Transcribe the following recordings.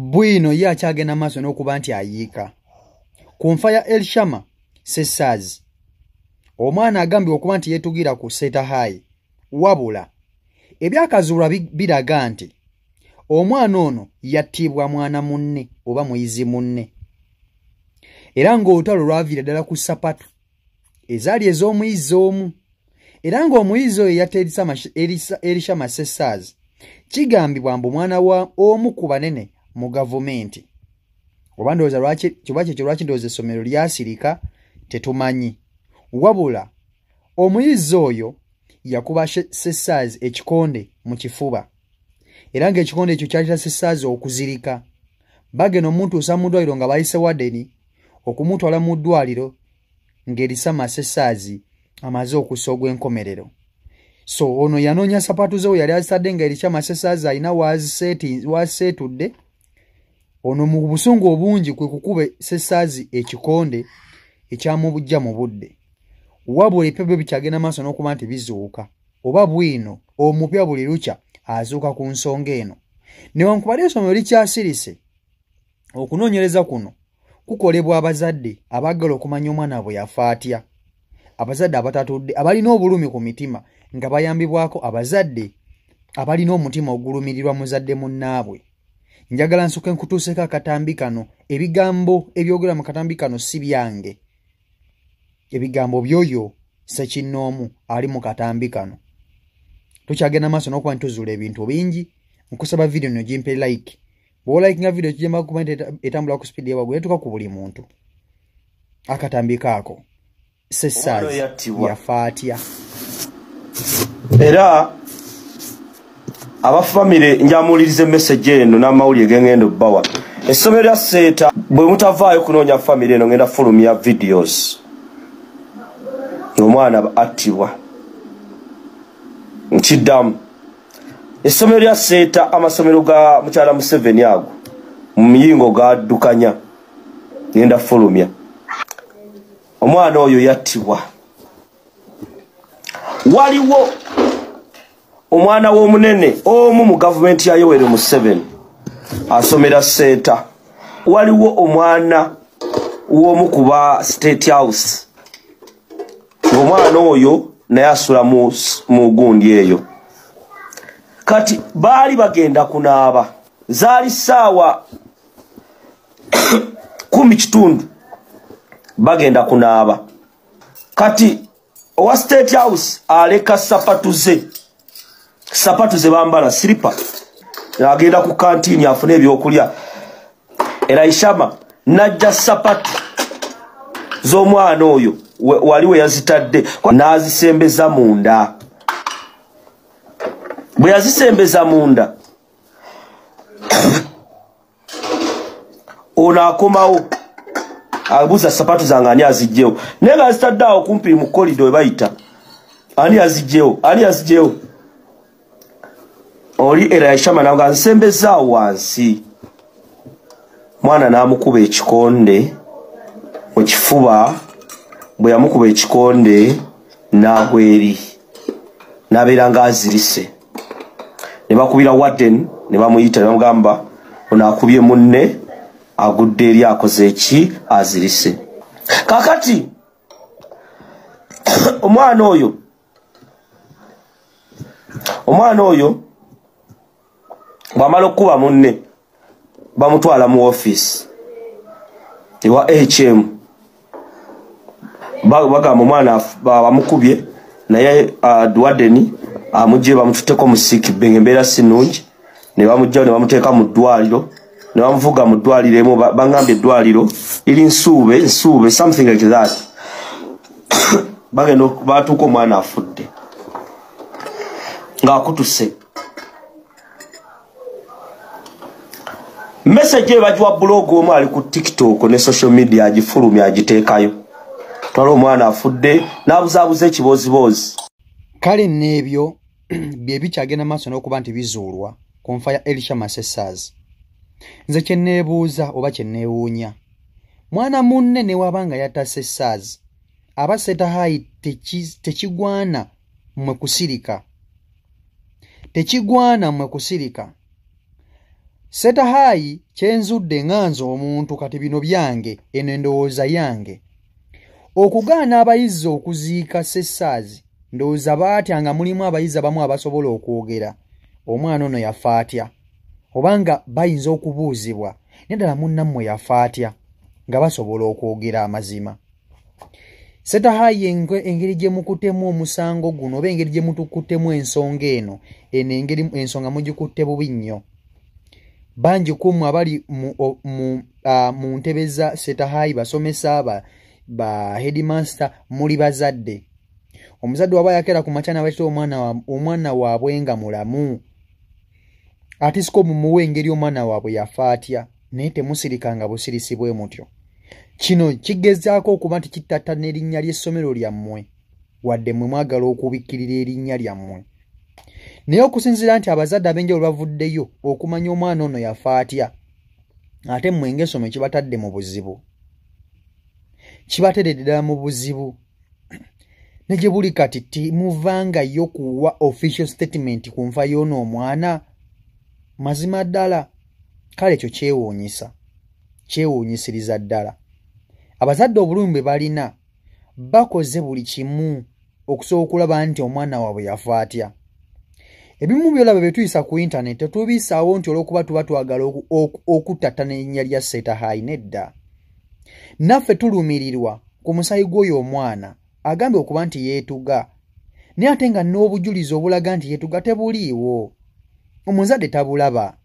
Bwino ye akyagenda maaso n'okuba nti ayiika ku nfa ya Elishama Sesaazi, omwana agambibwa okuba nti yeetugira ku Seeta High. Wabula ebyakazuulwa biraga nti omwana ono yattibwa mwana munne oba muyizi munne, era ng'olutalo lwaviira ddala ku ssapatu ezaali ez'omuyizi omu, era ng'omuyizi oyo yatta Elishama Sesaazi kigambibwa mbu mwana wa omu ku banene mu gavumenti. Oba ndowooza lwaki kiba kyekyo, lwaki ndowooza essomero lyasirika tetumanyi. Wabula omuyizi oyo yakuba Sesaazi ekikonde mu kifuba, era ng'ekikonde ekyo kyaleta Sesaazi okuzirika. Bagenda omutuusa mu ddwaliro nga bayise wadeni okumutwala mu ddwaliro ng'Elishama Sesaazi amaze okussa ogw'enkomerero. So ono yanoonya sapatu ze we yali azitadde nga Elishama Sesaazi alina waaziseetudde. Ono mu busungu obungi kwe kukuba Sesaazi ekikonde ekyamubujja mu budde. Wabula ebyo byo bikyagenda maaso n'okuba nti bizuuka, oba bwino omupya buli lukya azuuka ku nsonga eno. Newankubadde essomero likyasirise, okunoonyereza kuno kukolebwa abazadde abaagala okumanya omwana bwe yafa atya, abazadde abatatudde abalina obulumi ku mitima nga bayambibwako abazadde abalina omutima ogulumirirwa muzadde munnaabwe. Njagala nsooke nkutuuseko akatambi kano. Ebigambo ebyogera mu katambi kano si byange, ebigambo by'oyo ssekinnoomu ali mu katambi kano. Tukyagenda maaso n'okuba nti tuzuula ebintu bingi. Nkusaba vidiyo eno gimpe like. Bw'olikinga vidiyo kijemba kuba nti etambula ku sipiidi ewaggulu etuuka ku buli muntu. Akatambi kaako Sesaazi yafa atya? Era abafamire njamuwuliriza emessage eno n'amawulire gengenda obbawa. Essomero lya Seeta bwe mutavaayo kunoonya famire eno ngenda fulumya videos omwana attibwa. Nkiddamu, essomero lya Seeta, amasomero ga mukyala Museveni ago mu miyingo gaddukanya, ngenda fulumya omwana oyo yattibwa. Waliwo omwana w'omunene omu mu gavumenti ya Yoweri Museveni asomera Seeta. Waliwo omwana w'omu ku ba State House, ng'omwana oyo naye asula mu gundi eyo. Kati baali bagenda kunaaba, zaali ssaawa 10:15, bagenda kunaaba. Kati owa State House aleka sapatu ze, sapatu ze bambala siripa, agenda ku kantiini afune ebyokulya. Era Ishama najja sapatu z'omwana oyo wali we yazitadde n'azisembeza munda. Bwe yazisembeza munda, ono akomawo abuuza sapatu zange ani azigyewo, naye nga azitadde awo kumpi mu kolido we bayita, ani azigyewo, ani azigyewo? Oli era Ishama naga nsembezaawo wansi, mwana n'amukuba ekikonde mu kifuba. Bwe yamukuba ekikonde n'agwa eri, n'abeera ng'azirise. Ne bakubira warden ne bamuyita ne bamugamba ono akubye munne agudde eri akoze eki, azirise. Kakati omwana oyo bw'amala okukuba munne bamutwala mu ofiisi ewa HM. Bagamba omwana bamukubye naye warden amugye bamututteko mu sick bay, embeera si nnungi, ne bamugjayo ne bamuteeka mu ddwaliro ne bamuvuga mu ddwaliro emu. Bangambye eddwaliro liri Nsuube, something like that. Bagenda batuuka omwana afudde ng'akutuse. Message ebagiwa blog omu ali ku TikTok ne social media agifulumya agiteekayo. Twala omwana afudde n'abuzaabuza ekibooziboozi. Kale n'ebyo bye bikyagenda maaso n'okuba nti bizuulwa ku nfa ya Elishama Sesaazi. Nze kye neebuuza oba kye neewuunya, mwana munne ne waba nga yatta Sesaazi, aba Seeta High tekigwana mmwe kusirika, tekigwana mmwe kusirika. Seeta High kyenzudde nga nze omuntu, kati bino byange, eno endowooza yange, okugaana abayizi okuziika Sessaazi, ndowooza baatya nga mulimu abayizi abamu abasobola okwogera omwana ono yafa atya, obanga bayinza okubuuzibwa naye ddala munnammwe yafa atya, nga basobola okwogera amazima. Seeta High, engeri gye mukuttemu omusango guno oba engeri gye mutukuttemu ensonga eno, eno engeri ensonga mugikutte bubi nnyo. Bangi ku mmwe abali mu ntebe za Seeta High, basomesa, ba headmaster, muli bazadde. Omuzadde waba yakeera ku makya n'abatera omwana waabwe nga mulamu, atisiko mumuwa engeri omwana waabwe yafa atya, naye temusirikanga busirisi bwe mutyo. Kino kigezaako okuba nti kittattana erinnya ly'essomero lyammwe, wadde mmwe mwagala okubikkirira erinnya lyammwe, naye okusinziira nti abazadde ab'enjawulo bavuddeyo okumanya omwana ono yafa atya, ate mmwe ng'essomero kibatadde mu buzibu, kibateredde ddala mu buzibu. Ne gye buli kati timuvangayo kuwa official statement ku nfa y'ono omwana. Mazima ddala, kale ekyo kyewuunyisa, kyewuunyisiriza ddala. Abazadde obulumi bwe balina, bakoze buli kimu okusobola okulaba nti omwana waabwe yafa atya. Ebimu byolaba bye tuyisa ku internet tetubisaawo nti olw'okuba tuba twagala okuttattana erinnya lya Seeta High. Nedda, naffe tulumirirwa ku musayi gw'oyo omwana agambye okuba nti yeetuga, naye ate nga n'obujulizi obulaga nti yeetuga tebuliiwo, omuzadde tabulaba.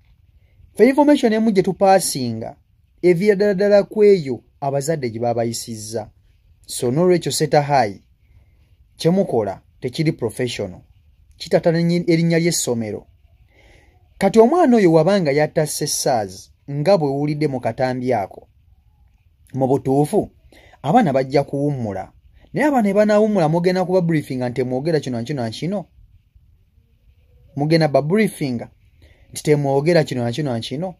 Fe information emu gye tupaasinga eviira ddala ddala ku eyo abazadde gye babayisizza. So n'olwekyo, Seeta High, kyemukola tekiri professional, kitatana erinnya ly'essomero. Kati omwana oyo wabanga yatta Sessaazi nga bwe wuulidde mu katambi ako, mu butuufu abaana bajja kuwummula, naye abaana banaawummula mugenda kuba briefinga nti temwogera kino nakino nakino, mugenda ba briefinga nti temwogera kino nakino nakino,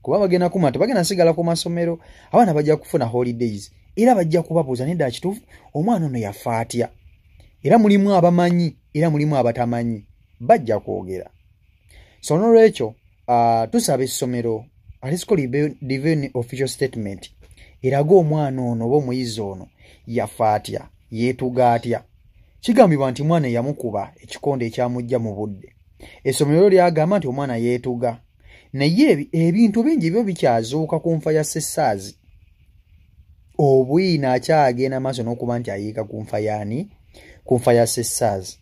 kuba bagenda kuma tebagenda sigala ku masomero. Abaana bajja kufuna holidays era bajja kubabuuza, nedda kituufu omwana ono yafa atya? Era mulimu abamanyi era mulimu abatamanyi, bajja kwogera. So nolwekyo tusaba essomero alisiko live official statement eraga omwana ono oba omuyizi ono yafa atya, yeetuga atya. Kigambibwa nti mwana yamukuba ekikonde ekyamujja mu budde. Essomero lyagamba nti omwana yeetuga, naye ebintu bingi byo bikyazuuka ku nfa ya Sessaazi. Obwina akyagenda maaso n'okuba nti ayiika ku nfa yaani, ku nfa ya Sessaazi.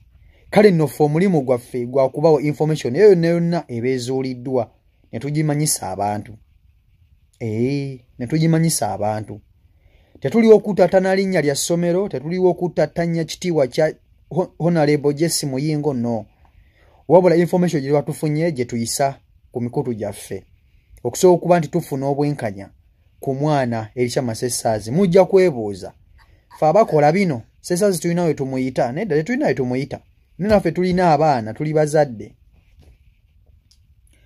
Kale nno ffe omulimu gwaffe gwakubawo information eyo yonna yonna eba ezuuliddwa ne tugimanyisa abantu, ee, ne tugimanyisa abantu. Tetuliwo kutattana linnya lya ssomero, tetuliwo kutattanya kitiibwa kya Honorable Jesse Muyingo, no. Wabula information gye batufunye gye tuyisa ku mikutu gyaffe okusobola okuba nti tufuna obwenkanya ku mwana Erishama Sessaazi. Mujja kwebuuza, fe abakola bino, Sessaazi tulina we tumuyita? Nedda, tetulina we tumuyita, naye naffe tulina abaana, tuli bazadde,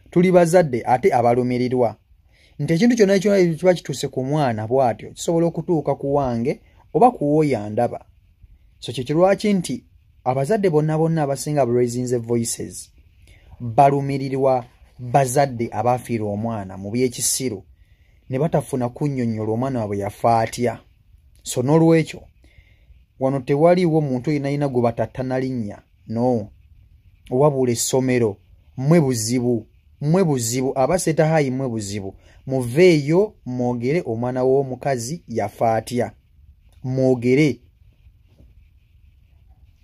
tuli bazadde ate abalumirirwa nti ekintu kyonna kyonna kiba kituuse ku mwana bw'atyo kisobola okutuuka ku wange oba ku w'oyo andaba. So kyekyo lwaki nti abazadde bonna bonna abasinga raisinze voices balumirirwa bazadde abafiirwa omwana mu byekisiru ne batafuna kunnyonnyola omwana waabwe yafa atya. So n'olwekyo wano tewaliiwo muntu yenna yenna gwe batattana linnya, no. Wabula essomero mmwe buzibu, mmwe buzibu, aba Seeta High mmwe buzibu. Muveeyo mwogere omwana w'omukazi yafa atya, mwogere,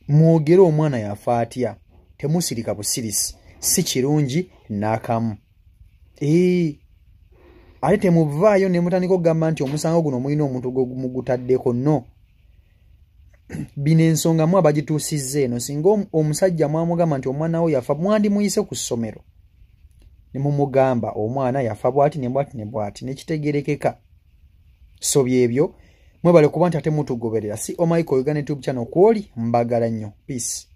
mwogere omwana yafa atya. Temusirika busirisi, si kirungi n'akamu. Ee, ate temuvaayo ne mutandika okugamba nti omusango guno mulina omuntu mugutaddeko. No, bino ensonga mu abagituusizza eno, singa omusajja mwamugamba nti omwana we yafa, mwandimuyise ku ssomero ne mumugamba omwana yafa bwati ne bwati ne bwati, nekitegerekeka. So byebyo, mwebale kuba nti ate mutugoberera. Si Omichael Uganda YouTube channel kwoli, mbagala nnyo. Peace.